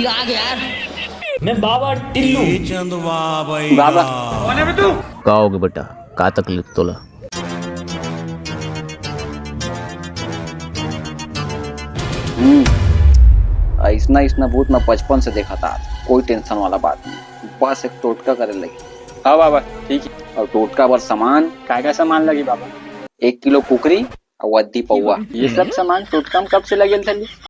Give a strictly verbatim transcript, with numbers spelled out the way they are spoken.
मैं बाबा टिल्लू। बाबा। का होगे बेटा, का तकलीफ तोला? हम्म, अइसना, अइसना भूत मैं बचपन से देखत आत। कोई tension वाला बात नहीं, बस एक टोटका करे लगी। हाँ बाबा, ठीक है। अउ टोटका बर सामान। काय का सामान लगी बाबा? एक किलो कुकरी अउ अद्दी पौवा। ये सब सामान टोटका में कब से लगे ल धरली?